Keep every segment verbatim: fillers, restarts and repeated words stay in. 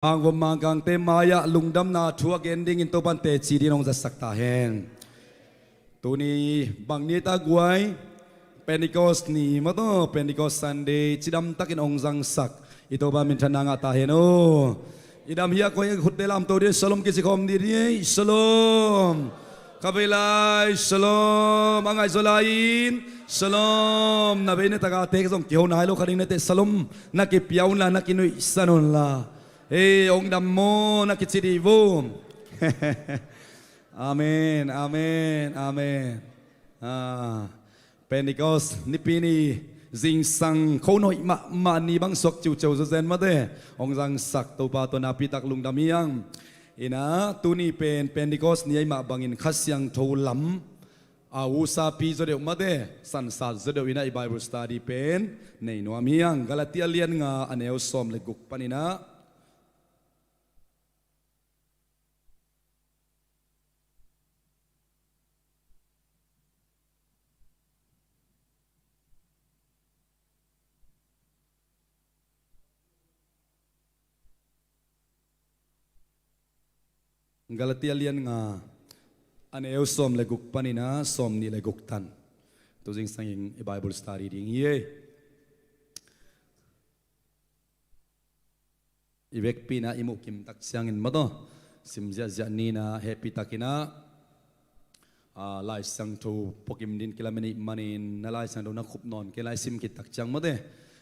Mangvom Mangkangte mai-ah lungdamna thu a gen dingin Topa'n teci dingin hong zatsak ta hen. Tuni bang ni ta guai? Pentecost ni maw taw, Pentecost Sunday cidamtakin hong zangsak i Topa minthanna ngah ta hen aw. I dam hiak koi khutte lamto dih, shalom kici khawm dih dih. Shalom. Ka vei lai shalom. A ngaihzaw lai-in shalom. Na vei ne taka tek zong kiho nai lo kha ding na teh shalom na kipia unla, na kinuihsan unla. Hei, hong dam maw na kici dih vo. Amen, amen, amen. Ah, Pentecost nipi ni zingsang kho nawh mahmah ni bang suak ciuciau zawzen mate. Hong zangsak Topa tawh napitak lungdam hi hang. Inah tuni pen Pentecost ni ahih mah bangin Kha Siangtho lam a usapi zaw deuh mate, sansat zaw deuh inah i Bible study pen nei nuam hi hang. Galatia lian nga a neu sawm le guk paninah. Galatia lian nga a neu sawm le guk paninah sawm nih le guk tan. Tu zingsangin i Bible study ding hi ei. I vekpi inah i muhkim tak ciangin maw taw, sim ziahziah ni inah hehpih takinah, ah, Lai Siangtho puakim din kilamen ih manin na Lai Siangtho na khup nawn kei lai sim khit tak ciang mawte.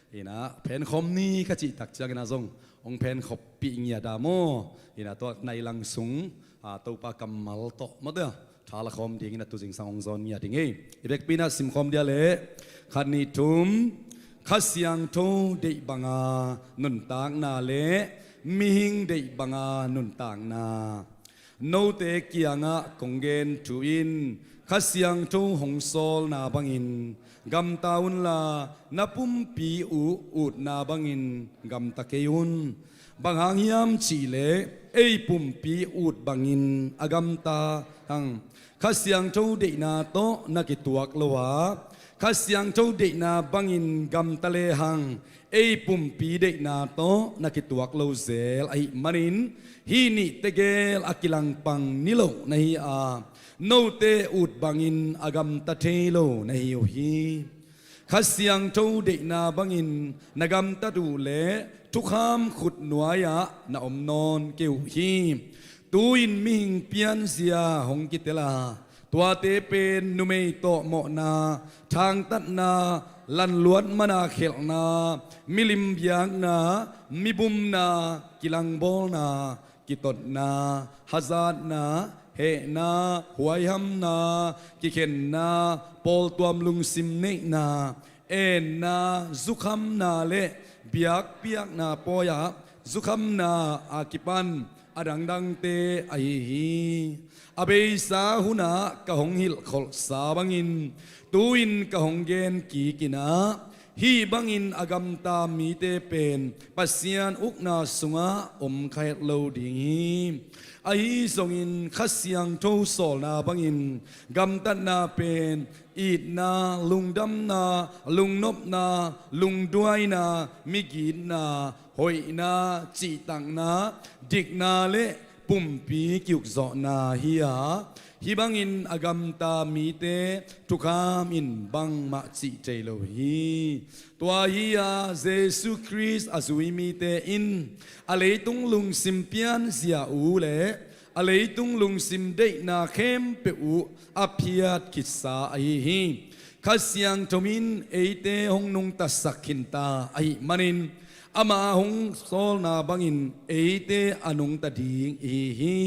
Inah phenkhawm ni ka cih tak cianginah zong hong phenkhoppih ngiat a maw. Inah tua nai lang sung, ah, Topa kammal tawh mawte tha la khawm dingin a tu zingsang hong zawn ngiat ding ei. I vekpi inah simkhawm dia leh khat nih thum. Kha Siangtho deih banga nuntakna le mihing deih banga nuntakna. Note kiangah kong gen thu in Kha Siangtho hong sawlna bangin gamta unla, na pumpi uh utna bangin gamta kei un. Bang hang hiam cihleh ei pumpi ut bangin a gamta hang. Kha Siangtho deihna tawh na kituak lo a, Kha Siangtho deihna bangin gamta lehang ei pumpi deihna tawh na kituak lo zel ahih manin hih nih tegel a kilangpang niloh na hi a, note ut bangin a gamta thei lo na hi uh hi. Kha Siangtho deihna bangin na gamtat uh leh thukham khut nuai-ah na om nawn kei uh hi. Tu-in mihing pianzia hong kitel a, tuate pen numei tawh mawhna, thangtatna, lanluat mana khelhna, milim biakna, mibumna, kilangbawlna, kitotna, hazatna, hehna, huaihamna, kikhenna, pawltuam lungsim neihna, enna, zukhamna le biakpiakna pawi-ah zukhamna a kipan a dangdangte ahi hi. A beisa hunah ka hong hilhkholhsa bangin tu-in ka hong gen kikinah, hih bangin a gamta mite pen Pasian ukna sungah om kha het lo ding hi. Ahi zongin Kha Siangtho sawlna bangin gamtatna pen itna, lungdamna, lungnopna, lungduaina, migitna, hoihna, cihtakna, dikna le pumpi kiukzawhna hi a, hih bangin a gamta mite thukham in bangmah cih thei lo hi. Tua hi a, Jesu Khrist a zui mite in a leitung lungsim pianzia uh le a leitung lungsim deihna khempeuh uh a phiat khitsa ahi hi. Kha Siangtho in eite hong nungtasak khinta ahih manin ama hong sawlna bangin eite a nungta ding ihi hi.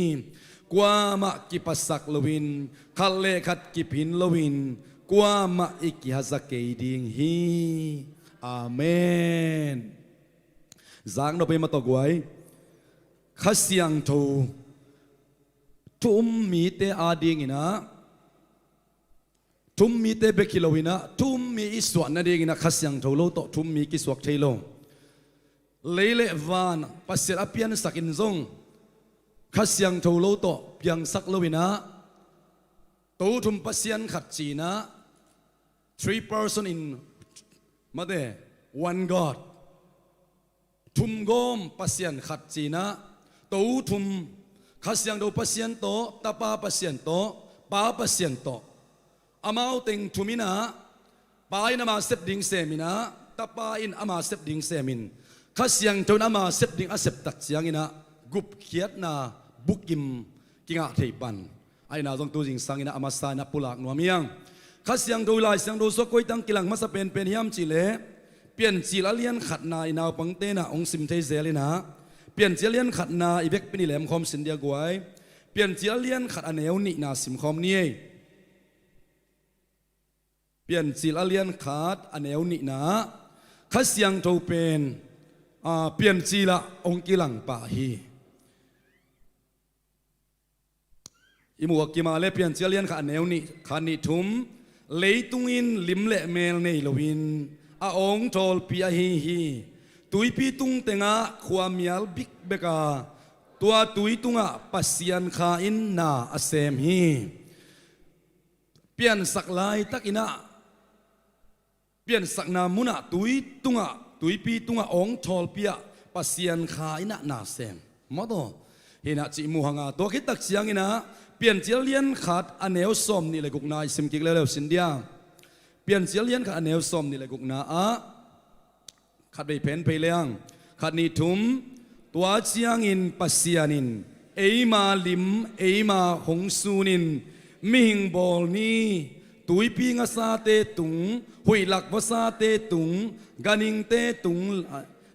Kuamah kiphasak loin, khat le khat kiphin loin, kuamah i kihaza kei ding hi. Amen. Zaknop ei matawh guai. Kha Siangtho thu um mite adinginah, thu um mite bek hi loinah thu um mi i suah nadinginah Kha Siangtho lo tawh thu um mi kisuak thei lo. Lei le van Pasian a piansakin zong Kha Siangtho lo tawh piangsak loinah Tothum Pasian khat cinah, three person in mate, one God. thum gawm Pasian khat ci-in ah, to thum, Kha Siangtho Pasian tawh, Tapa Pasian tawh, Pa Pasian tawh, amau teng thum in ah, Pa in ama sep ding semin ah, Tapa in ama sep ding semin, Kha Siangtho in ama sep ding a sep tak ciangin ah, gupkhiatna bukim kingah thei pan. Ahihna zong tu zingsangin ah a masa in ah pulak nuam hi hang. Kha Siangtho, Lai Siangtho sung ah koi teng kilang masa penpen hiam cih leh, Piancil a lian khatna i naupangte in ah hong sim thei zel in ah, Piancil a lian khatna i vekpi-in i lemkhawm sin dia guai. Piancil a lian khat a neu nihna simkhawm ni ei. Piancil a lian khat a neu nihna, Kha Siangtho pen, a, Piancil ah hong kilang pah hi. I muh a kim a leh Piancil a lian khat a neu nih, khat nih thum, leitung in lim le mel nei loin a awngthawlpi ahi hi. Tuipi tung tengah khuamial bikbek a, tua tui tungah Pasian Kha in na a sem hi. Piansak laitakin ah, piansakna munah tui tungah, tuipi tungah awngthawlpi ah Pasian Kha in ah na sem. Mawtaw. Hi in ah cih mu hang a, tua khit tak ciangin ah, Piancil a lian khat a neu sawmnih le gukna i sim kik leuleu sin dia. Piancil a lian khat a neu sawmnih le gukna ah, khatvei phen phei leng. Khat nih thum, tua ciangin Pasian in, eima lim, eima hong sunin, mihing bawl ni, tuipi ngasate tung, huihlak vasate tung, ganhingte tung,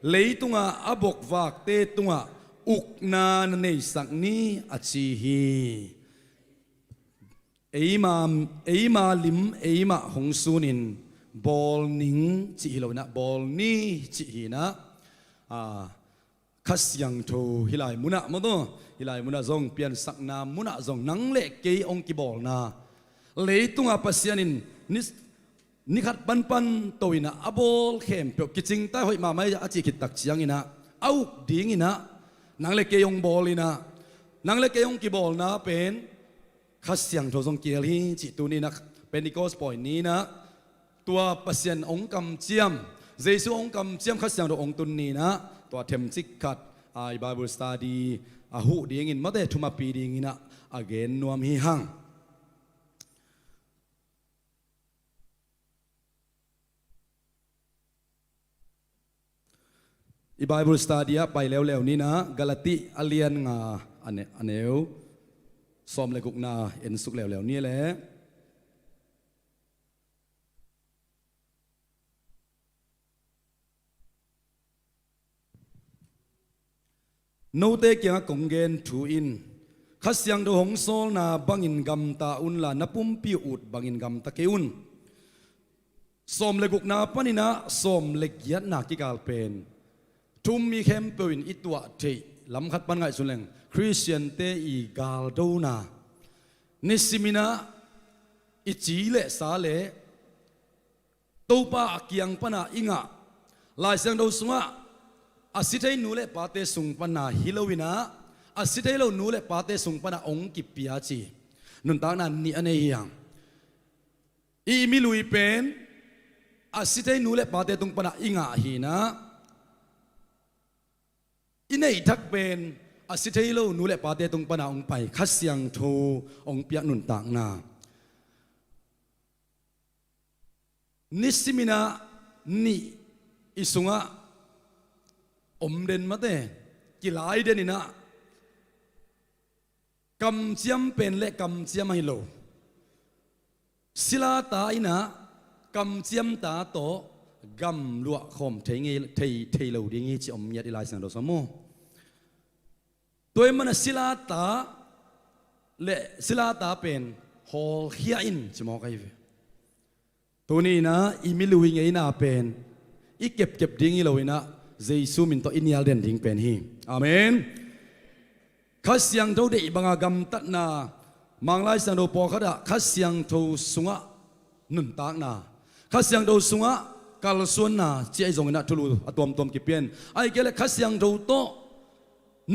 leitungah a bokvakte tungah ukna na neisak ni, a ci hi. Eima, eima lim, eima hong sunin, bawl ning cih hi lo in ah, bawl ni cih hi in ah, a, Kha Siangtho hih lai munah, mawtaw, hih lai munah zong, piansakna munah zong, nang le kei hong kibawlna, leitungah Pasian in ni, ni khat panpan to in ah a bawl khempeuh kicingta hoih mahmah a cih khit tak ciangin ah, a uk dingin ah, nang le kei hong bawl in ah, nang le kei hong kibawlna pen Kha Siangtho zong kihel hi cih tuni in ah, Pentecost pawi ni in ah, tua Pasian hong kamciam, Jesu hong kamciam Kha Siangtho hong tun ni in ah, tua themcik khat, a, i Bible study a huh dingin, mate, thumapi dingin ah a gen nuam hi hang. I Bible study ah pai leuleu ni in ah, Galati a lian nga a ne-, a neu sawm le gukna en suk leuleu ni leh. Note kiangah kong gen thu in, Kha Siangtho hong sawlna bangin gamta unla, na pumpi uh ut bangin gamta kei un. Sawm le gukna panin ah sawm le giatna kikal pen, thu-um mi khempeuh in i tuah theih, lam khat pan ngaihsun leng, Khristiante i galdona, nisimin ah i ci le sa le Topa a kiang pana i ngah, Lai Siangtho sungah a si thei nu le pate sung pana hi lo in ah, a si thei lo nu le pate sung pana hong kipia ci nuntakna nih a nei hi hang. I, i milui pen a si thei nu le pate tung pana i ngah hi in ah, i neih thak pen a si thei lo nu le pate tung pana hong pai, Kha Siangtho hong piak nuntakna. Nisimin ah nih i sungah om den, mate, kilai den in ah, kamciam pen le kamciam ahi lo, silata in ah kamciamta tawh gamluah khawm thei ngei, thei, thei lo ding hi ci om ngiat i Lai Siangtho sung ah maw. Tua ahih manin ah silata le silata pen hawlkhia in ci mawk ahi ve. Tuni in ah i milui ngeina pen i kepkep ding hi lo in ah, Jesu min tawh i nial den ding pen hi. Amen. Kha Siangtho deih banga gamtatna, Manglai Siangtho pawlkhat ah Kha Siangtho sungah nuntakna, Kha Siangtho sungah kalsuanna ci ahi zongin ah thulu a tuamtuam kipia in, ahih kei leh Kha Siangtho tawh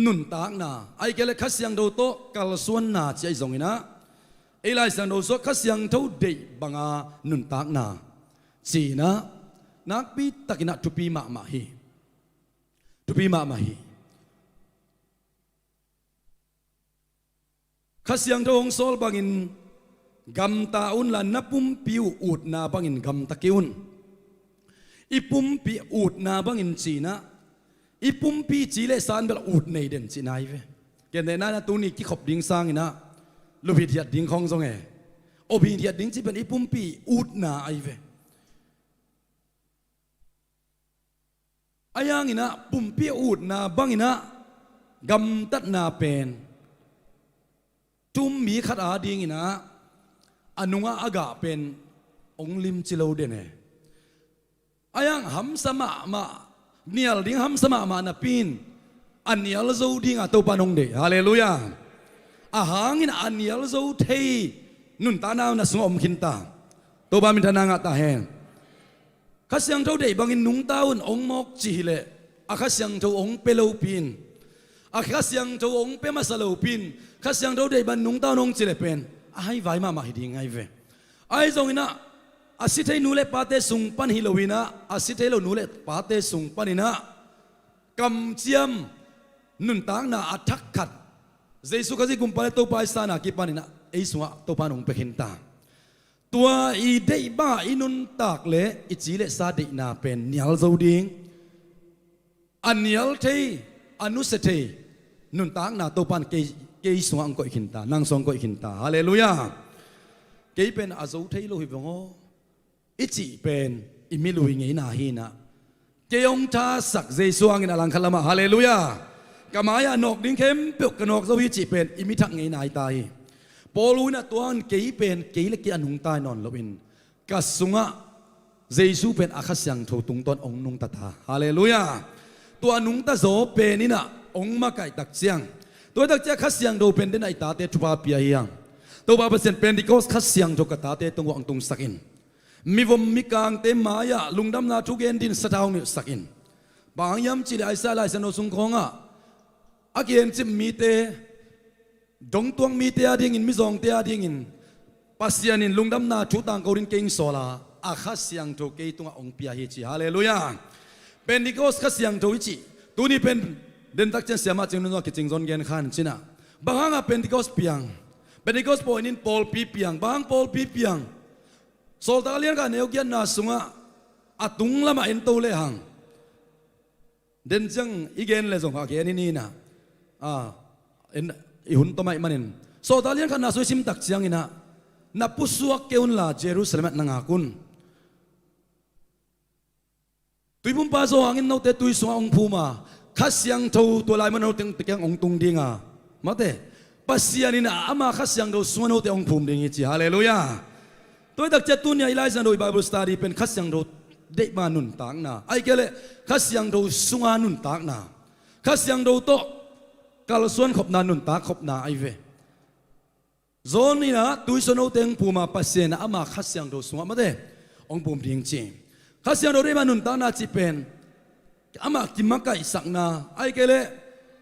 nuntakna, ahih kei leh Kha Siangtho tawh kalsuanna ci ahi zongin ah, ei Lai Siangtho sungah Kha Siangtho deih banga nuntakna ci-in ah nakpi takin ah thupi mahmah hi. thupi mahmah hi. Kha Siangtho hong sawl bangin gamta unla, na pumpi uh utna bangin gamta kei un. I pumpi utna bangin cinah, i pumpi ci le san bel ut nei den cihna hi ve. Kei nena na tuni kikhop ding sanginah lupit hiat ding khong zong e, opit hiat ding ci pen i pumpi utna ahi ve. A yanginah pumpi a utna banginah gamtatna pen tum mi khat a dinginah a nungah a gah pen hong limci lo den e. A yang hamsa mahmah, nial ding hamsa mahmah napi in a nial zo dinga Topa in hong deih. Halleluiah. A hangin a nial zo thei nuntakna na sungah om khinta. Topa minthanna ngah ta hen. Kha Siangtho deih bangin nungta un hong mawk ci hileh a Kha Siangtho hong pia lopi in, a Kha Siangtho hong pia masa lopi in Kha Siangtho deih bangin nungta un hong ci le pen a haivai mahmah hi ding ahi ve. Ahi zonginah a si thei nu le pate sung pan hi loinah a si thei lo nu le pate sung paninah kamciam nuntakna a thak khat Jesu Khazih Kumpa le Topa i sanna kipaninah ei sungah Topa in hong pia khinta. Tua i deih bangah i nuntak le i ci le sa deihna pen nial zo ding, a nial thei, a nusia thei nuntakna Topa in kei, kei sungah hong koih khinta, nang sungah hong koih khinta. Halleluiah. Kei pen a zo thei lo hi veng aw i cih pen i milui ngeina hinah, kei hong thasak Jesu hangin a langkhat lamah, halleluiah, ka mai-ah nawk ding khempeuh ka nawk zo hi cih pen i mithak ngeina hi ta hi. Paul uh inah tua hangin kei pen kei le kei a nungta hi nawn loin ka sungah Jesu pen a Kha Siangtho tungtawn hong nungta ta, halleluiah. Tua a nungta zaw pen inah hong makaih tak ciang, tua hi tak ciang Kha Siangtho pen den a i tate thupha pia hi hang. Topa Pasian, Pentecost Kha Siangtho ka tate tungah hong tungsak in. Mivom mikangte mai-ah lungdamna thu gen dingin sathau hong nilhsak in. Bang hang hiam cihleh Isaiah Lai Siangtho sung khawngah a kiencip mite, dongtuak mite a dingin, mizawngte a dingin Pasian in lungdamna thu tangko dingin kei hong sawl a, a Kha Siangtho kei tungah hong pia hi ci. Halleluiah. Pentecost Kha Siangtho i cih tuni pen dentak ciang siamah cing nunzawh kicing zon gen khan cinah, bang hangah Pentecost piang? Pentecost pawi nin pawlpi piang. Bang hang pawlpi piang? Sawltak a lian khat a neu giatna sungah a tung lamah en to lehang, den ciang i gen le zong a gen i ninah, a, en, i hun tom ahih manin Sawltak a lian khatna sung i simtak cianginah, na pusuak kei unla Jerusalem ah na ngak un. Tuiphumpa Johan in note tui sungah hong phum a, Kha Siangtho tua lai man note kiang hong tung dinga, mate, Pasian in ama Kha Siangtho sungah note hong phum ding hi ci. Halleluiah. Tua hi tak ciang tuni-a i Lai Siangtho i Bible study pen Kha Siangtho deih banga nuntakna, ahih kei leh Kha Siangtho sunga nuntakna, Kha Siangtho tawh kalsuan khopna, nuntak khopna ahi ve. John inah tuisuah note hong phum a, Pasian in ama Kha Siangtho sungah mate hong phum ding ci. Kha Siangtho deih banga nuntakna cih pen amah kimakaihsakna, ahih kei leh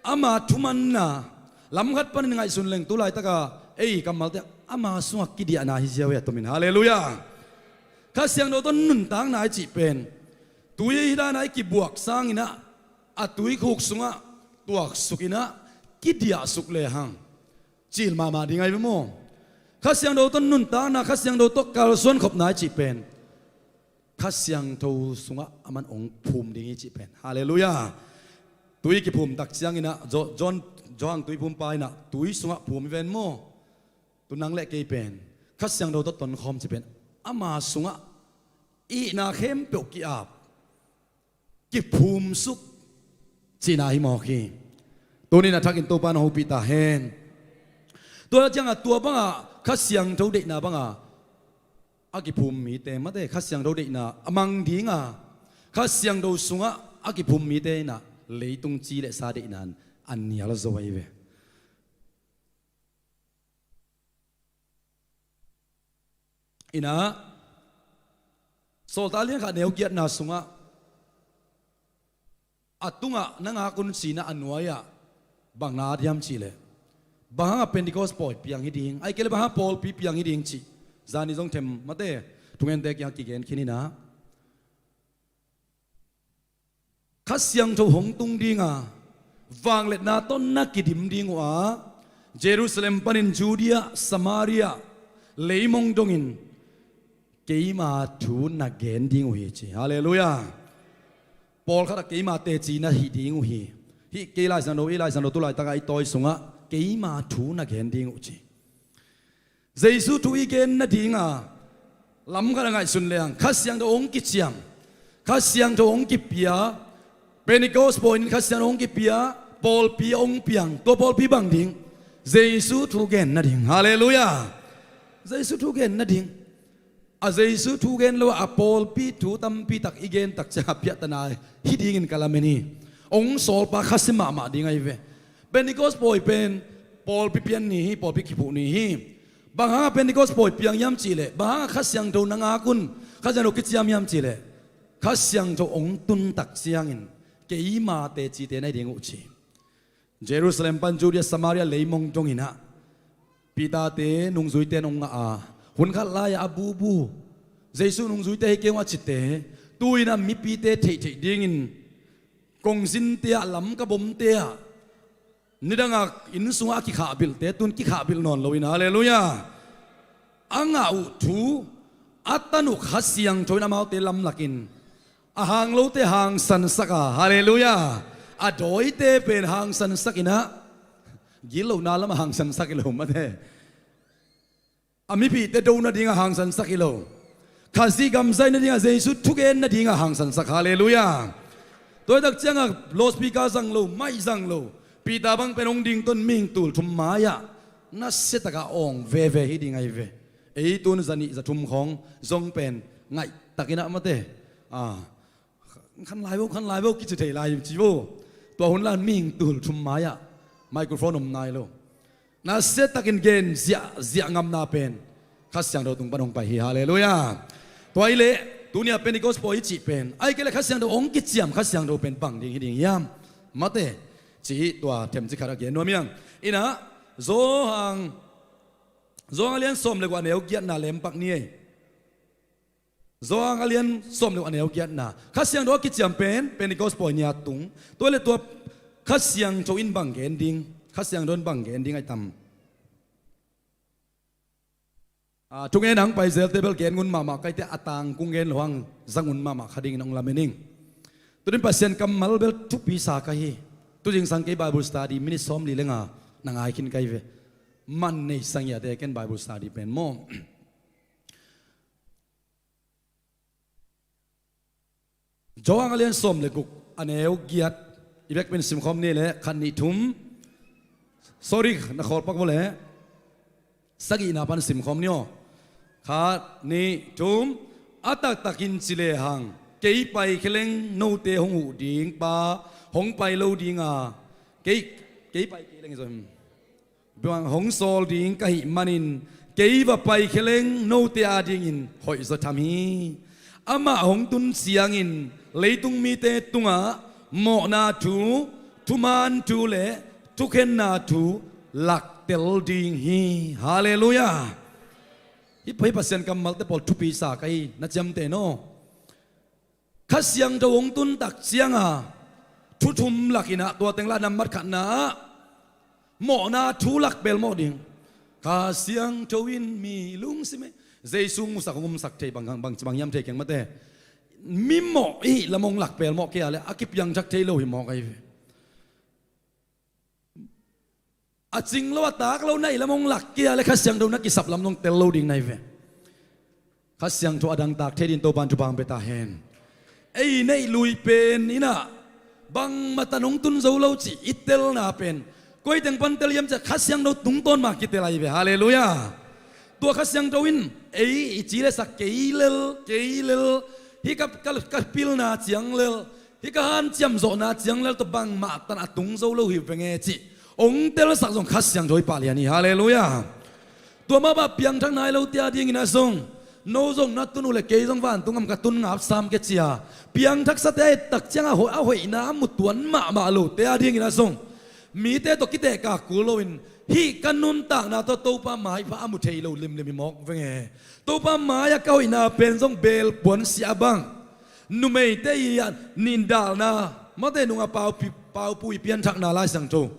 ama thumanna, lamkhat panin ngaihsun leng tu laitaka ei kammalte ama sungah kidiahna hi ziau hi a tomin. Halleluiah. Kha Siangtho tawh nuntakna i cih pen tui hi dana i kibuak sanginah a tuikhuk sungah tuaksuk inah kidiahsuk lehang cil mahmah ding ahi ve maw? Kha Siangtho tawh nuntakna, Kha Siangtho tawh kalsuan khopna i cih pen Kha Siangtho sungah aman hong phum ding hi cih pen. Halleluiah. Tui kiphum tak cianginah Jo-, John, Johan tuiphumpa inah tui sungah phum hi ven maw? Tu nang le kei pen Kha Siangtho tawh tonkhawm cih pen ama sungah itna khempeuh ki-ap, kiphumsuk cihna hi mawk hi. Tunin a thakin Topa na hopih ta hen. Tua ciangah tua bangah Kha Siangtho deihna bangah a kiphum mite, mate, Kha Siangtho deihna a mang dinga Kha Siangtho sungah a kiphum mite inah leitung ci le sa deihna in a nial zo ahi ve. Inah Sawltak a lian khat neu giatna sungah a tungah na ngak un cinah a nuai-ah bang na at hiam cihleh, bang hangah Pentecost pawi piang hi ding, ahih kei leh bang hangah pawlpi piang hi ding cih zani zong them mate thungente kiang kigen khin inah, Kha Siangtho hong tung dinga, vangliatna tawh na kidim ding uh a, Jerusalem panin Judea, Samaria, leimong dongin keima thu na gen ding uh hi ci. Halleluiah. Pawlkhat ah keima teci na hi ding uh hi. Hih kei Lai Siangtho, ei Lai Siangtho tu laitakah i tawi sungah keima thu na gen ding uh ci. Jesu thu i gen nadinga lamkhat a ngaihsun leng Kha Siangtho hong kiciam, Kha Siangtho hong kipia, Pentecost pawi in Kha Siangtho hong kipia, pawlpi hong piang, tua pawlpi bang ding? Jesu thu gen nading. Halleluiah. Jesu thu gen nading. A Jesu thu gen lo a pawlpi thu tampi tak i gen tak ciang a piahtana hi dingin ka lamen hi. Hong sawlpa khasia mahmah ding ahi ve. Pentecost pawi pen pawlpi pian ni hi, pawlpi kiphuh ni hi. Bang hanga Pentecost pawi piang hiam cihleh, bang hanga Kha Siangtho na ngak un, Kha Siangtho kiciam hiam cihleh, Kha Siangtho hong tun tak ciangin keima tecite na hi ding uh ci. Jerusalem pan Judea, Samaria leimong dongin ah Peter-te nungzuite in hong ngah a, hun khat lai-ah a bubu, Jesu nungzuite hi kei ung a cite, tu-in ah mipite theihtheih dingin kongzinte ah, lamka bomte ah, nidangah inn sungah a kikhahbilhte tun kikhahbilh nawn loin, halleluiah, a ngah uh thu a tan uh Kha Siangtho in amaute lamlakin a hang lote hangsansak a, halleluiah, a dawite pen hangsansak in ah, gitlohna lamah hangsansak hi lo mate. A mipite do nadingah hangsansak hi lo. Khazih gam zai nadingah, Jesu thugen nadingah hangsansak, halleluiah. Tua hi tak ciangah loudspeaker zang lo, mic zang lo, Peter bang pen hong dington mihing tul thum mai-ah nasiatakah awng veve hi ding ahi ve. Ei tun zanih zathum khawng zong pen ngaihtakin ah mate, a, khan lai vo, khan lai vo, kici thei lai ci vo. Tua hun lai-in mihing tul thum mai-ah microphone om nai lo. Nasiatakin gen ziahziah ngamna pen Kha Siangtho tung pan hong pai hi, halleluiah. Tua hi leh tuni-ah Pentecost pawi i cih pen, ahih kei leh Kha Siangtho hong kiciam, Kha Siangtho pen bang ding hi ding hiam mate, cih tua themcik khat a gen nuam hi hang. In ah, Johan, Johan a lian sawm le guk a neu giatna lempak ni ei. Johan a lian sawm le guk a neu giatna. Kha Siangtho a kiciam pen Pentecost pawi ni-a tung. Tua hi leh tua Kha Siangtho in bang gen ding, Kha Siangtho in bang gen ding ahi tam? A, thugen hong pai zelte bel gen ngun mahmah ka hi teh, a tang kong gen loh hang za ngun mahmah kha dingin hong lamen ing. Tunin Pasian kammal bel thupi sa ka hi. Tuzingsang kei Bible study minute sawmli le nga na ngai khin ka hi ve. Man nei sang hi a te ken Bible study pen maw. Johan a lian sawm le guk a neu giat. I bek pen simkhawm ni leh, khat, nih, thum. Sorry, na khawl pak vua leh. Sagihna pan simkhawm ni aw. Khat, nih, thum. A taktakin ci lehang, kei paikhia leng note hong huh ding pa hong pai lo ding a, kei, kei pai kei leng hi zaw hi. Bang hong sawl ding ka hih manin, kei va paikhia leng note adingin hoih zaw tham hi. Amah hong tun ciangin leitung mite tungah mawhna thu, thuman thu le thukhenna thu laktel ding hi. Halleluiah. Hih, hih Pasian kammalte pawl thupi sa ka hi, na ciamteh no. Kha Siangtho hong tun tak cianga thu thum lakin ah, tua teng lah nambat khatna ah mawhna thu lak pelmawh ding. Kha Siangtho in mi lungsim e. Jesu musak hong umsak thei bang, bang, bang hiam thei keng mate. Mi mawh i hih lam hong lak pelmawh kei a leh a kipiangthak thei lo hi mawk ahi ve. A cing lo, a tak lo na hih lam hong lak kei a leh Kha Siangtho na kisap lam zong tel lo ding na hi ve. Kha Siangtho a dangtak thei dingin Topa'n thupha hong pia ta hen. Ei neih lui pen in ah bangmah tan hong tun zo lo cih i telna pen koi teng pan tel hiam cih leh Kha Siangtho tungtawn ma kitel ahi ve. Halleluiah. Tua Kha Siangtho in ei i ci le sak kei lel, kei lel, hih ka, ka, ka pilna ciang lel, hih ka hanciam zawhna ciang lel tawh bangmah tan a tung zo lo hi veng e cih hong telsak zong Kha Siangtho i pahlian hi. Halleluiah. Tua mah bang piangthak nai lote adingin ah zong, no zong na tun uh leh kei zong vantung gam ka tun ngap sam kei ci a, piangthaksate a et tak ciangah a hoih, a hoihna a mu tuan mahmah lote adingin ah zong, mite tawh kitehkak kul loin hih ka nuntakna tawh Topa maipha a mu thei lo limlim hi mawk veng e. Topa mai-ah ka hoihna pen zong belpuan siah a bang, numeite i ah nindalna Mate nungah paupi, paupui pianthakna Lai Siangtho.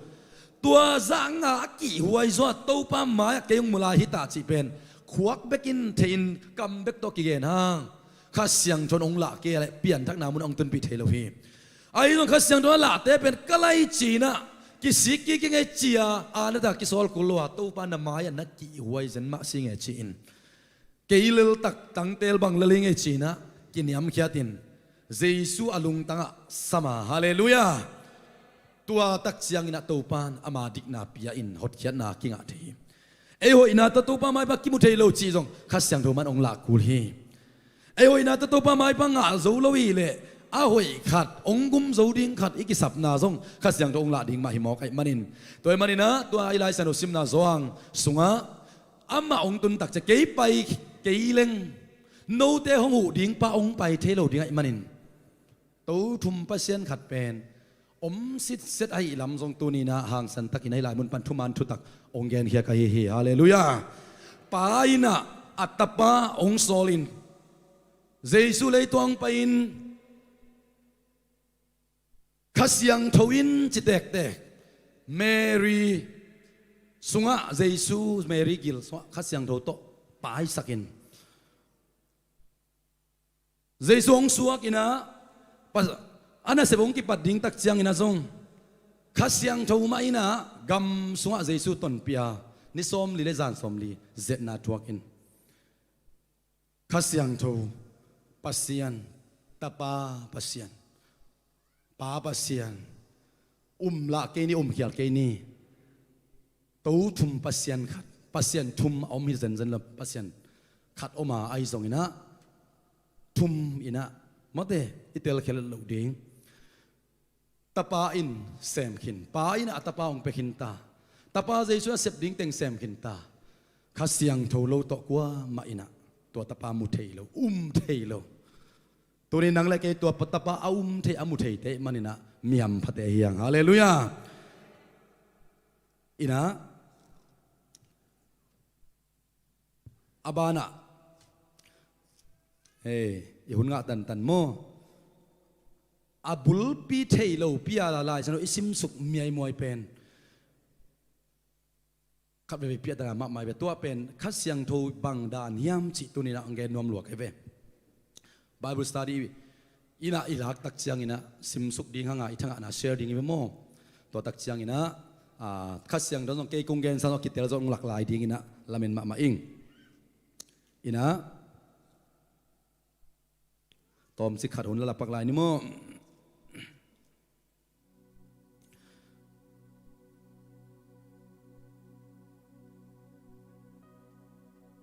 Tua zah nga a kihhuai zaw a Topa mai-ah kei hong mu lai hi ta cih pen khuak bekin thei-in kam bek tawh kigen hang Kha Siangtho in hong lah kei a leh pianthakna munah hong tunpih thei lo hi. Ahi zong Kha Siangtho a lahte pen ka lai cinah kisik kik kik ngei cia a na ta kisawlkul lo a Topa na mai-ah na kihhuai zen mah si ngei ci-in kei lel tak tangtel bang lel hi ngei cinah kiniamkhiatin Jesu a lungtangah sama. Halleluiah. Tua tak cianginah Topa in ama dikna pia-in hotkhiatna kingah thei hi. Ei hoihna tawh Topa maipa kimu thei lo cih zong Kha Siangtho man hong lah kul hi. Ei hoihna tawh Topa maipa ngah zo lo hi leh a hoih khat hong gum zo ding khat i kisapna zong Kha Siangtho hong lah ding mah hi mawk ahih manin. Tua ahih maninah tua i Lai Siangtho simna Zawhang sungah amah hong tun tak ciah kei pai kei leng note hong huh dingpa hong pai thei lo ding ahih manin Tothum Pasian khat pen om sitset ahih lam zong tuninah hangsan takin ahi lai mun pan thuman thutak hong genkhia ka hi hi. Halleluiah. Pa innah a tapa hong sawlin Jesu leitungah hong pai-in Kha Siangtho in ci tektek Mary sungah Jesu Mary gil sungah Kha Siangtho tawh paisakin Jesu hong suak innah a nasep hong kipat ding tak cianginah zong Kha Siangtho mah innah gam sungah Jesu tonpih a ni sawmli le zan sawmli zetna thuakin Kha Siangtho Pasian, Tapa Pasian, Pa Pasian, um lah kei ni, um khial kei ni. Tothum Pasian khat, Pasian thum a om hi zenzen lo, Pasian khat om a ahi zonginah thum innah mate i telkhia lo ding. Tapa in sem khin, Pa innah a tapa hong pia khin ta. Tapa Jesu a sep ding teng sem khin ta. Kha Siangtho lo tawh kuamah innah tua tapa mu thei lo, um thei lo. Tuni nang le kei tua tapa a um thei a mu theite maninah miamphate hiang. Halleluiah. Innah a banah hei i hun ngah tantan maw? A bulpi thei lo pia la lai sano i simsuk miaimuai pen khat veve piahtana mahmah i ve. Tua pen Kha Siangtho bang dan hiam cih tuninah ang gen nuam luak i ve. Bible study innah i lak tak cianginah simsuk ding hanga i thangahna share ding i ve maw? Tua tak cianginah Kha Siangtho zong kei kong gensa zong kitel zong lak lai dinginah lamen mahmah ing. Innah tawmcik khat hun la lapak lai ni maw?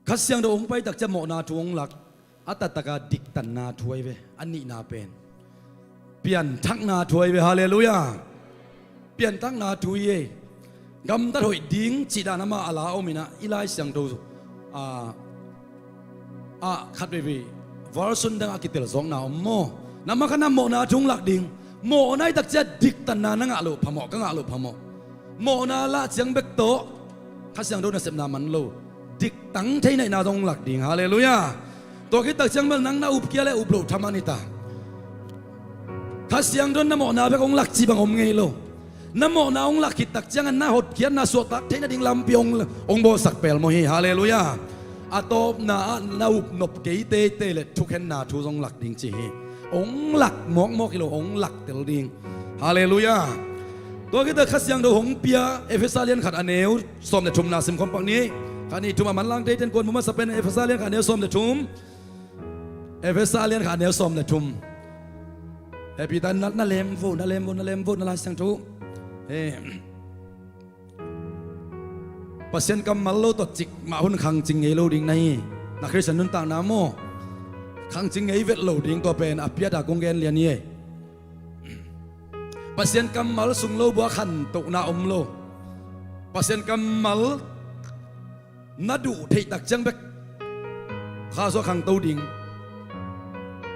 Kha Siangtho hong pai tak ciah mawhna thu hong lak. A taktaka diktanna thu ahi ve. A nihna pen pianthakna thu ahi ve. Halleluiah. Pianthakna thu hi ei. Gamtat hoih ding cih dan amah a la om inah i Lai Siangtho ah khat veivei version dang a kitel zawkna om maw? Namah kha na mawhna thu hong lak ding. Mawhna i tak ciah diktanna na ngah loh phamawh, ka ngah loh phamawh. Mawhna lah ciang bek tawh Kha Siangtho nasepna man lo. Diktang thei naihna zong hong lak ding. Halleluiah. Tua khit tak ciang bel nang na up kia le up loh thaman hi ta. Kha Siangtho na mawhna bek hong lak cih bang om ngei lo. Na mawhna hong lak khit tak ciangin na hotkhiatna suahtak thei nading lampi hong, hong bawlsak pelmawh hi. Halleluiah. A tawpna ah na upnop kei teitei le thukhenna thu zong lak ding ci hi. Hong lak mawkmawk hi lo, hong lak tel ding. Halleluiah. Tua khit tak Kha Siangtho hong pia Efesa lian khat a neu sawm le thumna simkhawm pak ni. Khat nih thum a manlang teiten kuan mu masa pen Efesa lian khat a neu sawm le thum. Efesa lian khat a neu sawm le thum. He Peter na, na lem vo, na lem vo, na lem vo, na Lai Siangtho. He. Pasian kammal lo tawh cikmah hun khangcing ngei lo ding na hi. Na Khristian nuntakna maw? Khangcing ngei vet lo ding tua pen a piata kong gen lian hi ei. Pasian kammal sung lo bua khantohna om lo. Pasian kammal na duh theih tak ciang bek kha sua khangto ding.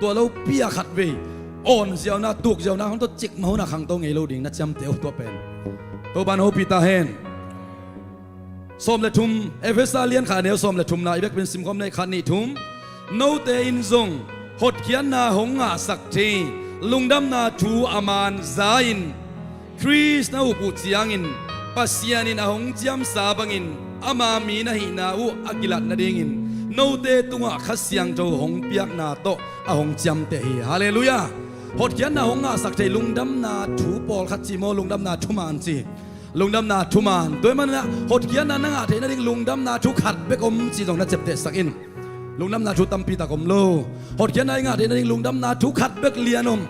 Tua lo pia khat vei awn ziauna, tuk ziauna hong tawh cikmah huna khangto ngei lo ding na ciamteh uh tua pen. Topan hopih ta hen. Sawm le thum, Efesa lian khat a neu sawm le thumna i vekpin simkhawm nei khat nih thum. Note in zong hotkhiatna hong ngahsak thei Lungdamna thu a man za-in Khrist na up uh ciangin Pasian in a hong ciamsa bangin ama mi na hihna uh a kilat nadingin note tungah Kha Siangtho hong piakna tawh a hong ciamteh hi. Halleluiah. Hotkhiatna hong ngahsak thei lungdamna thu pawlkhat ci maw, lungdamna thuman ci. Lungdamna thuman. Tua ahih manin ah hotkhiatna na ngah theih nading lungdamna thu khat bek om ci zong na ciaptehsak in. Lungdamna thu tampi tak om lo. Hotkhiatna i ngah theih nading lungdamna thu khat bek lian om.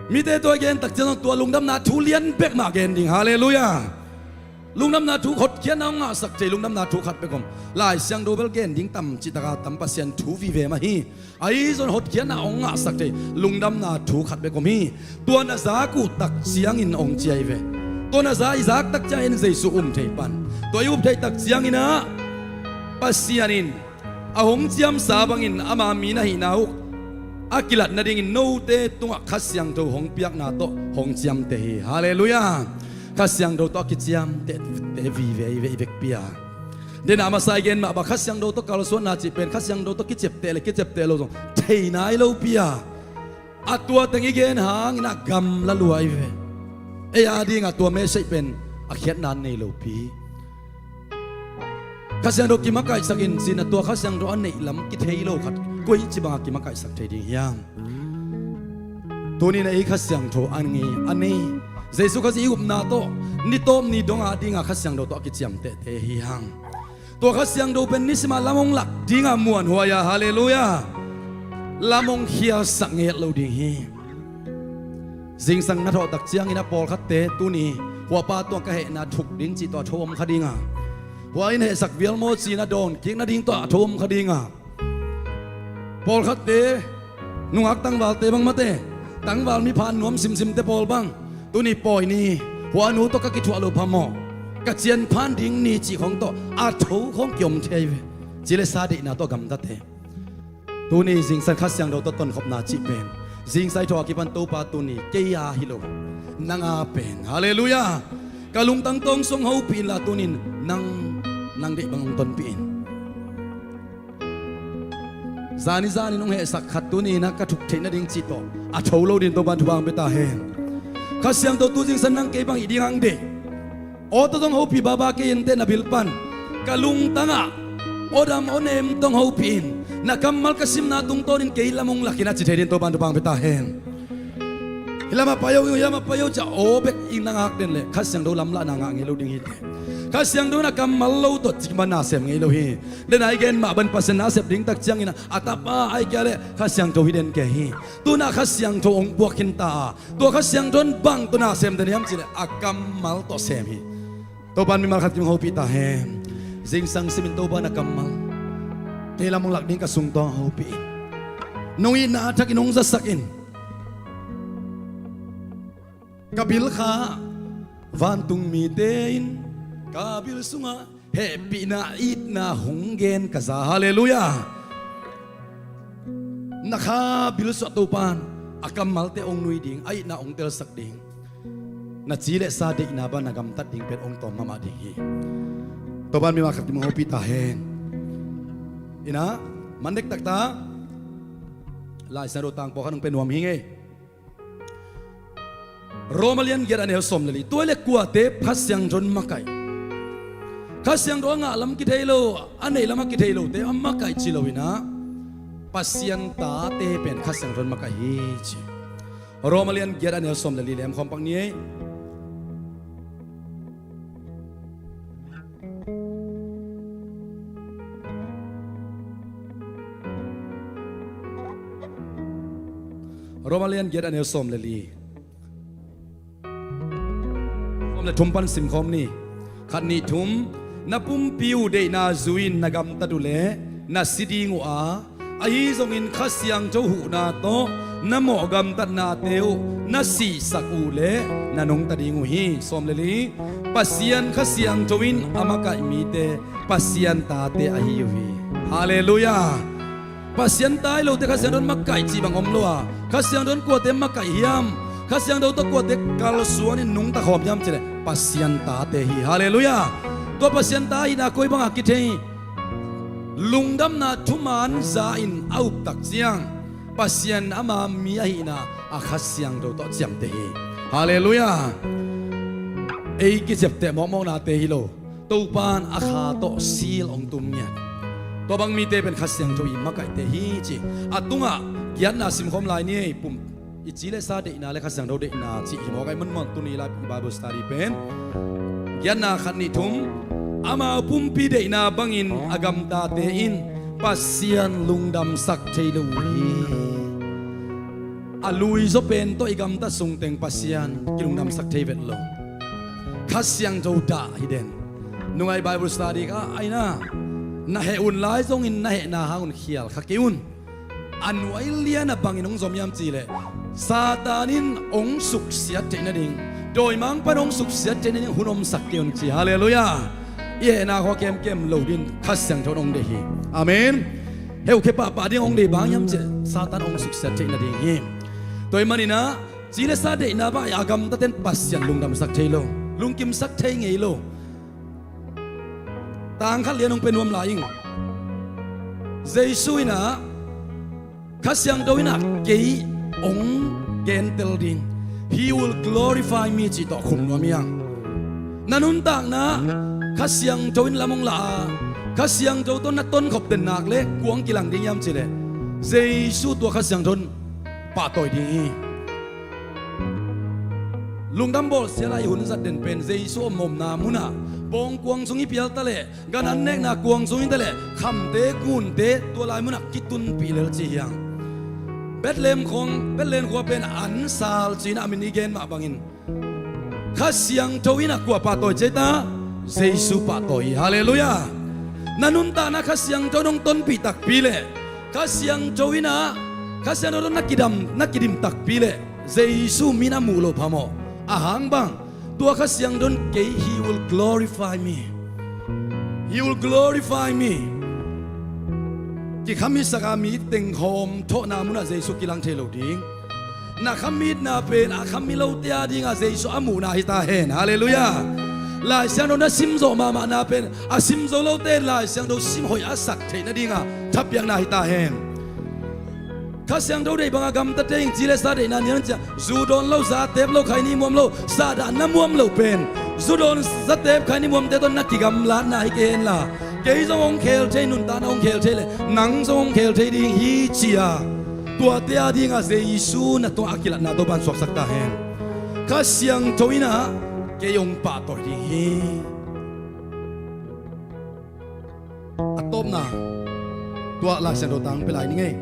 Mite tawh i gen tak ciang zong tua lungdamna thu lian bek mah gen ding. Halleluiah. Lungdamna thu, hotkhiatna hong ngahsak thei lungdamna thu khat bek om. Lai Siangtho bel gen ding tam cih tak a tam, Pasian thu vive mah hi. Ahi zong hotkhiatna hong ngahsak thei lungdamna thu khat bek om hi. Tua na zak uh tak ciangin hong ci ahi ve. Tua na za i zak tak ciangin Jesu um thei pan. Tua i up thei tak ciangin ah Pasian in a hong ciamsa bangin ama mi na hihna uh a kilat nadingin note tungah Kha Siangtho hong piakna tawh hong ciamteh hi. Halleluiah. Kha Siangtho tawh a kiciamteh te vive i vekpi a. Dena masa i gen mah bang, Kha Siangtho tawh kalsuanna cih pen Kha Siangtho tawh kiciapteh le kiciapteh lo zong thei nai lopi a. A tua teng i gen hangin a gamla lua i ve. Ei a dingah tua message pen a khiatna nei lopi. Kha Siangtho kimakaihsak in cih na tua Kha Siangtho a neih lam kithei lo khat koi ci banga kimakaihsak thei ding hiam? Tuni na ei Kha Siangtho a ngei a nei Jesu Khazih i upna tawh ni tawp ni dong a dinga Kha Siangtho tawh a kiciamtehte hi hang. Tua Kha Siangtho pen nisima lam hong lak dinga muanhuai a, halleluiah, lam hong khialsak nget lo ding hi. Zingsang na thawh tak ciangin a pawlkhatte tuni hua pa tungah ka hehna thuk ding cih tawh a tho om kha dinga, hua in hehsak vial maw ci-in a dawn kik nading tawh a tho om kha dinga, pawlkhatte nungak tangvalte bang mate, tangval mi phan nuam simsimte pawl bang, tuni pawi ni hua nu tawh ka kithuah lo phamawh, ka cian phan ding ni cih khong tawh a tho khong kiom thei ve. Ci le sa deihna tawh gamtate. Tuni zingsang Kha Siangtho tawh tonkhopna cih pen zingsang i thawh a kipan Topa tuni kei a hi lo, nang a pen. Halleluiah. Ka lungtang tawng sung hopih inla tunin nang, nang deih bang hong tonpih in. Zani zanin hong hehsak khat tuni na ka thuk theih nading cih tawh a tho lo din Topan thupha hong pia ta hen. Kha Siangtho tu zingsang nang kei bang i ding hang deih. Aw tawh zong hopih baba kei inteh na bil pan. Ka lungtangah aw dam aw nem tawh hong hopih in. Na kammal ka simna tungtawnin kei lam hong lakin a ci thei din Topan thupha hong pia ta hen. Hi lamah pai o, hi lamah pai o ci-a aw bek i na ngak den leh Kha Siangtho lamlahna ngah ngei lo ding hi teh. Kha Siangtho na kammal lo tawh cik man na sem ngei lo hi. Dena i gen mah ban Pasian na sep ding tak ciangin a tapa ai kia leh Kha Siangtho hi den kei hi. Tuna Kha Siangtho hong puak khin ta a, tua Kha Siangtho in bang tawh na sem den hiam cih leh a kammal tawh sem hi. Topan mimal khat kim hopih ta hen. Zingsang simin Topa na kammal kei lam hong lak ding ka sung tawh hong hopih in. Nong itna a thakin hong zasak in. Ka bil kha vantung mite in ka bil sungah hehpihna itna hong gen ka za. Halleluiah. Na kha bil sungah Topan a kammalte hong nui ding, a itna hong telsak ding, na ci le sa deihna bang na gamtat ding pen hong tawm mahmah ding hi. Topan mimal khat kim hopih ta hen. Ina, man dektak ta. Lai Siangtho tang pawlkhat hong pia nuam hi ngei. Roma lian giat a neu sawm le li. Tua le kuate Kha Siangtho in makaih? Kha Siangtho a ngah lam kithei lo, a neih lam a kithei lote a makaih ci lo inah, Pasian tate pen Kha Siangtho in makaih hi ci. Roma lian giat a neu sawm le li lem khawm pak ni ei. Roma lian giat a neu sawm le li. Sawm le thum pan sim khawm ni. Khat nih thum. Na pumpi uh deihna zui-in na gamtat uh leh na si ding uh a, ahi zongin Kha Siangtho huhna tawh na mawh gamtatnate uh na sihsak uh leh na nungta ding uh hi. Sawm le li. Pasian Kha Siangtho in a makaih mite Pasian tate ahi uh hi. Halleluiah. Pasian ta hi lote Kha Siangtho in makaih cih bang om lo a, Kha Siangtho in kuate makaih hiam? Kha Siangtho tawh kuate kalsuan in nungta khawm hiam cih leh Pasian tate hi. Halleluiah. Tua Pasian ta ahihna koi bangah kithei? Lungdamna thuman za-in a uptak ciang Pasian ama mi ahihna a Kha Siangtho tawh ciamteh hi. Halleluiah. Ei kiciapteh mawkmawknate hi lo, Topa in a Kha tawh seal hong tum ngiat. Tua bang mite pen Kha Siangtho i makaihte hi ci. A tungah giatna simkhawm lai ni ei. Pum i ci le sa deihna le Kha Siangtho deihna cih hi mawk a, i munmun tuni lai i Bible study pen giatna khat nih thum. Amau pumpi deihna bangin a gamtate in Pasian lungdamsak thei lo uh hi. A luizaw pen tawh i gamtat sungteng Pasian kilungdamsak thei vet lo. Kha Siangtho dah hi den. Nungai Bible study ka aina na heh un lai zongin na hehna hangun khial kha kei un. A nuai lian a bangin hong zom hiam cihleh Satan in hong suksiat theih nading, dawimangpa in hong suksiat theih nading hun omsak kei un ci. Halleluiah. I hehna khua kemkem lo din Kha Siangtho in hong deih hi. Amen. Heukhia pahpah ding hong deih bang hiam cihleh Satan hong suksiat theih nading hi. Tua ahih maninah ci le sa deihna bang a gamtaten Pasian lungdamsak thei lo, lungkimsak thei ngei lo. Tang khat lian hong pia nuam lai ing. Jesu inah Kha Siangtho inah kei hong gentel ding, he will glorify me cih tawh khum nuam hiang. Na nuntakna Kha Siangtho in lam hong la a, Kha Siangtho tawh na tonkhop den nak le kua hong kilang ding hiam cihleh Jesu tua Kha Siangtho in pahtawi ding hi. Lungdam bawlsia lai i hun zat den pen Jesu omna munah bawngkuang sung i pial taleh, ganhing nekna kuang sung i taleh, khamte kunte tua lai munah kitunpih lel ci hiang. Bethlehem khawng, Bethlehem khua pen an sal ci-in a min i gen mah bangin Kha Siangtho inah kua pahtawi ci ei ta? Jesu pahtawi hi. Halleluiah. Na nuntakna Kha Siangtho in hong tonpih takpi leh, Kha Siangtho inah, Kha Siangtho tawh na kidam, na kidim takpi leh Jesu mi na muh loh phamawh. A hang bang, tua Kha Siangtho in kei, he will glorify me. He will glorify me. Kikhamitsak a mi teng hawm thawhna munah Jesu kilang thei lo ding. Na khamitna pen a khami lote a dingah Jesu a muhna hi ta hen. Halleluiah. Lai Siangtho na simzawh mahmahna pen a simzo lote in Lai Siangtho sim hoih a sak theih nadinga thapiakna hi ta hen. Kha Siangtho deih banga gamtate ing, ci le sa deihna nian ciah, zu dawn lo, za tep lo, khaini muam lo, sahdah na muam lo pen zu dawn, za tep, khaini muamte tawh na kigamlatna hi kei henla, kei zong hong khel thei, nuntakna hong khel thei le nang zong hong khel thei ding hi ci-a, tuate a dinga Jesu na tungah a kilatna Topa'n suaksak ta hen. Kha Siangtho inah kei hong pahtawi ding hi. A tawpna, tua Lai Siangtho tang pia lai ning ei.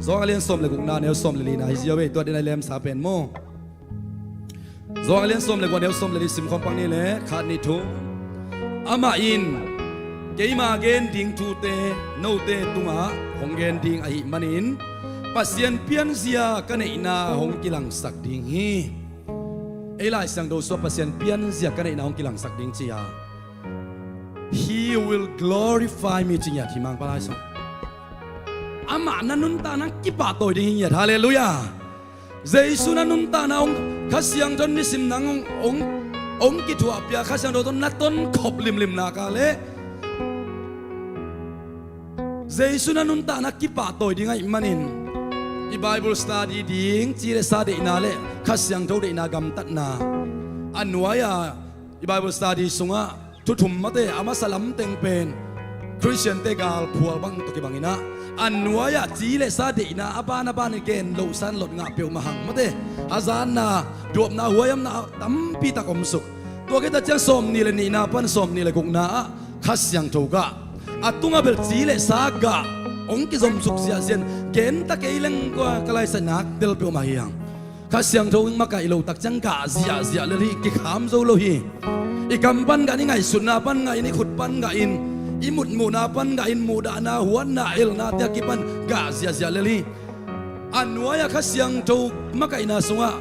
Johan a lian sawm le gukna, neu sawm le lina hi ziau ei, tua dena i lemsa pen maw. Johan a lian sawm le guk, neu sawm le li simkhawm pak ni le, khat, nih, thum. Amah in keima gen ding thute note tungah hong gen ding ahih manin Pasian pianzia ka neihna hong kilangsak ding hi. Ei Lai Siangtho sungah Pasian pianzia ka neihna hong kilangsak ding ci-a, he will glorify me ci ngiat hi, Mangpau Lai sung. Amah na nuntakna kipahtawi ding hi ngiat. Halleluiah. Jesu na nuntakna hong, Kha Siangtho nisim nang hong, hong, hong kithuahpia, Kha Siangtho tawh na tonkhop limlim nak a le Jesu na nuntakna kipahtawi ding ahih manin i Bible study ding, ci le sa deihna le Kha Siangtho deihna gamtatna a nuai-a i Bible study sungah thu thum mate, a masa lamteng pen Khristiante galphual bang tawh kibang inah, a nuai-ah ci le sa deihna a ban a ban i gen loh san lot ngah peuhmah hang mate, a zatna, duapna, huaihamna a tampi tak omsuk. Tua khit a ciang sawm nih le nihna pan sawm nih le gukna ah Kha Siangtho gah, a tungah bel ci le sa gah hong kizomsuk ziahziah in, gen ta kei leng kua ka laisaihna tel peuhmah hi hang. Kha Siangtho in makaih loh tak ciang gah ziahziah lel hi, kikham zo lo hi. I kam pan gah in, i ngaihsutna pan gah in, i khut pan gah in, i mutmuhna pan gah in, muhdahna, huatna, elnate a kipan gah ziahziah lel hi. A nuai-ah Kha Siangtho makaihna sungah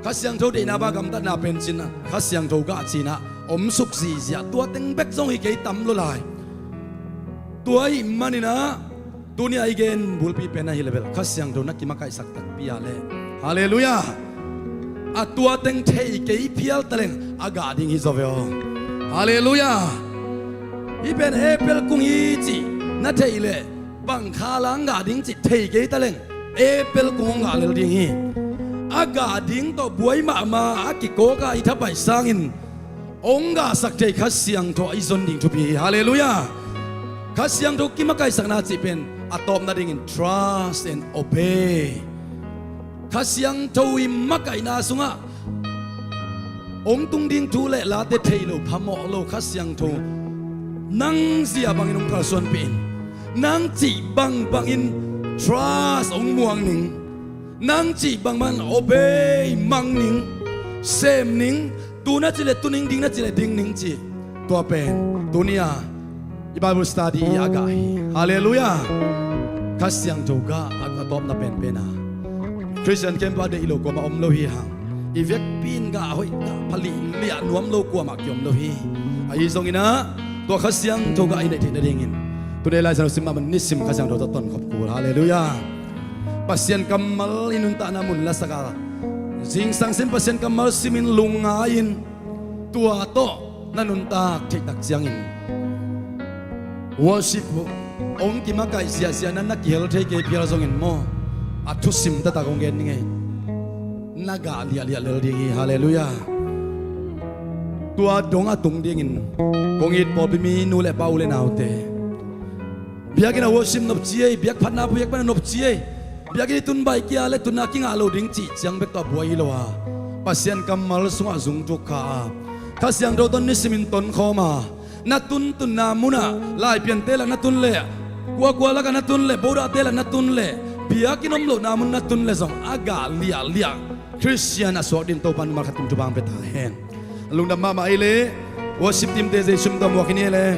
Kha Siangtho deihna bang gamtatna pen cinah Kha Siangtho gah cinah omsuk ziahziah, tua teng bek zong hi kei, tam lua lai. Tua ahih manin ah tuni a i gen bulpi pen ahi leh bel Kha Siangtho na kimakaihsak takpi a leh, halleluiah, a tua teng thei kei phial taleng a gah ding hi zaw ve aw. Halleluiah. Hih pen April kung hi cih na theih leh bang kha lang gah ding cih thei kei taleng April kung hong gah lel ding hi. A gah ding tawh buai mahmah a kikawk a i thapai sangin hong gahsak thei Kha Siangtho a i zon ding thupi hi. Halleluiah. Kha Siangtho kimakaihsakna cih pen a tawpna dingin trust and obey. Kha Siangtho i makaihna sungah hong tung ding thu le late thei lo, phamawh lo, Kha Siangtho nang zia bangin hong kalsuanpih in. Nang cih bangbangin trust hong muang ning. Nang cih bangbangin obey mang ning, sem ning. Tu na cih leh tu ning, ding na cih leh ding ning ci. Tua pen tuni a i Bible study i a gah hi. Halleluiah. Kha Siangtho gah a, a tawpna penpen a, Khristian khempeuh a deih lo kuamah om lo hi hang. I vekpi in gah hoih, gah phalih liah nuam lo kuamah kiom lo hi. Ahi zongin ah tua Kha Siangtho gah i neih theih nadingin tuni Lai Siangtho sim mahmah, nisim Kha Siangtho tawh tonkhop kul. Halleluiah. Pasian kammal i nuntakna mun lasak a, zingsang sim Pasian kammal simin lungngai-in tua tawh na nuntak theih tak ciangin worship hong kimakaih ziahziah na, na kihel thei kei phial zongin maw, a thusim taktak hong gen ning ei. Na gah liahliah lel ding hi. Halleluiah. Tua dong a tung dingin kong it pawlpi mi nu le pa, u le naute, biakinn a worship nopci ei, biakphatna biakphatna nopci ei. Biakinn i tun baih kei a le tunna kingah lo ding cih ciang bek tawh buai hi lo a, Pasian kammal sungah zungtuk kha a, Kha Siangtho tawh nisimin tonkhawm a, na tuntunna munah, Laipiante lak na tun leh, kuakua lakah na tun leh, Bodahte lak na tun leh, biakinn om lohna mun na tun leh zong a gah liahliah Khristian a suak ding Topa in mimal khat kim thupha hong pia ta hen. Lungdam mahmah ei leh, worship team-te Zeisu min tawh muak hi ni ei leh.